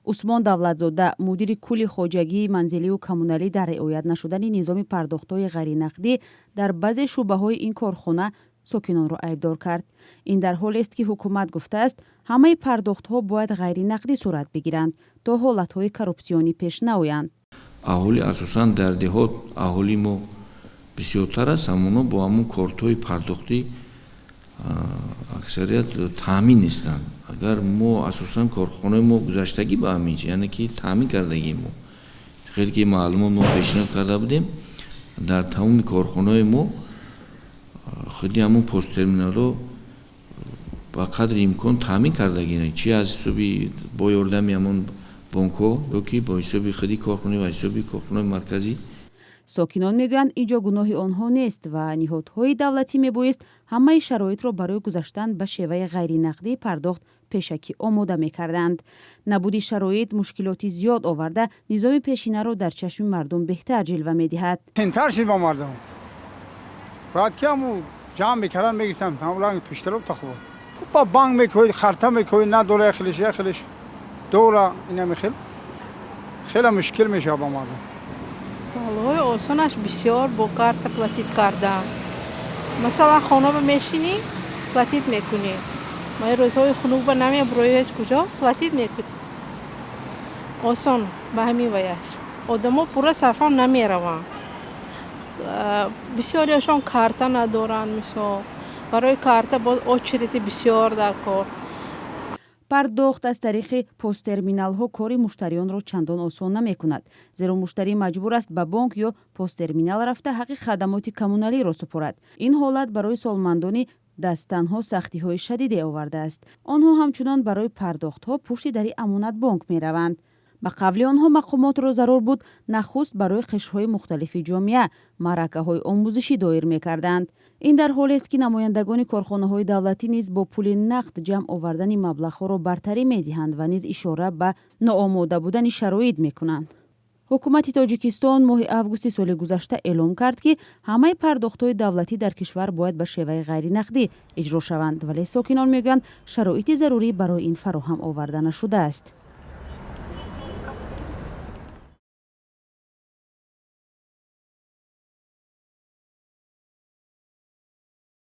Усмон Давлатзода, мудири кулли хоҷагии манзилию коммуналӣ, дар риоят нашудани низоми пардохтҳои ғайринақдӣ дар баъзе шӯъбаҳои ин корхона сокинонро айбдор кард. Ин дар ҳолест, ки ҳукумат гуфтааст, ҳамаи пардохтҳо бояд ғайринақдӣ сурат бигиранд, то ҳолатҳои коррупсионӣ пеш наоянд. Аҳолӣ, асосан дар деҳот аҳолии мо бисёртар аст, ҳамоно бо ҳамун кортҳои пардохтӣ аксарият таъмин нестанд. Агар мо асосан корхонаи мо гузаштагӣ ба ҳамин, яъне ки таъмин кардагии мо, хеле ки маълумот мо пешниҳод карда будем, дар тамоми корхонаҳои мо худи ҳамун посттерминалҳо ба қадри имкон таъмин кардагӣ, чи аз ҳисоби бо ёрдами ҳамон бонкҳо ё ки бо ҳисоби худи корхона ва ҳисоби корхонаи марказӣ. Сокинон мегӯянд, ин ҷо гуноҳи онҳо нест ва ниҳодҳои давлатӣ мебоист ҳамаи шароитро барои гузаштан ба шеваи ғайринақдии пардохт пешакӣ омода мекарданд. Набуди шароит мушкилоти зиёд оварда, низоми пешинаро дар чашми мардум беҳтар ҷилва медиҳад. Тинтар шид ба мардум. Бояд ки ҳаму ҷамъ мекардан, мегирифтан, ҳаму ранги пештаро та хуб. Ба банк мекои, харта мекои, надора, яхелиш, яхелиш дора, инами хел хеле мушкил мешавад ба мардум. Паҳлӯҳои осонаш бисёр бо карта платить кардан. Масалан, хонаба мешинӣ, платить мекунӣ. Ма рӯзҳои хунукба намебурои ҳеҷ куҷо, платить мекунӣ. Осон ба ҳамин ваяш. Одамо пурра сарфам намераванд. Бисёриашон карта надоранд, мисол. Барои карта боз очереди бисёр дар кор. Пардохт аз тариқи посттерминалҳо кори муштариёнро чандон осон намекунад, зеро муштарӣ маҷбур аст ба бонк ё посттерминал рафта, ҳаққи хадамоти коммуналиро супорад. Ин ҳолат барои солмандони дасттанҳо сахтиҳои шадиде овардааст. Онҳо ҳамчунон барои пардохтҳо пушти дари Амонатбонк мераванд. Ба қавли онҳо, мақомотро зарур буд нахуст барои қишрҳои мухталифи ҷомеа маъракаҳои омӯзишӣ доир мекарданд. Ин дар ҳолест, ки намояндагони корхонаҳои давлатӣ низ бо пули нақд ҷамъ овардани маблағҳоро бартарӣ медиҳанд ва низ ишора ба ноомода будани шароит мекунанд. Ҳукумати Тоҷикистон моҳи августи соли гузашта эълом кард, ки ҳамаи пардохтҳои давлатӣ дар кишвар бояд ба шеваи ғайринақдӣ иҷро шаванд, вале сокинон мегӯянд, шароити зарурӣ барои ин фароҳам оварда нашудааст.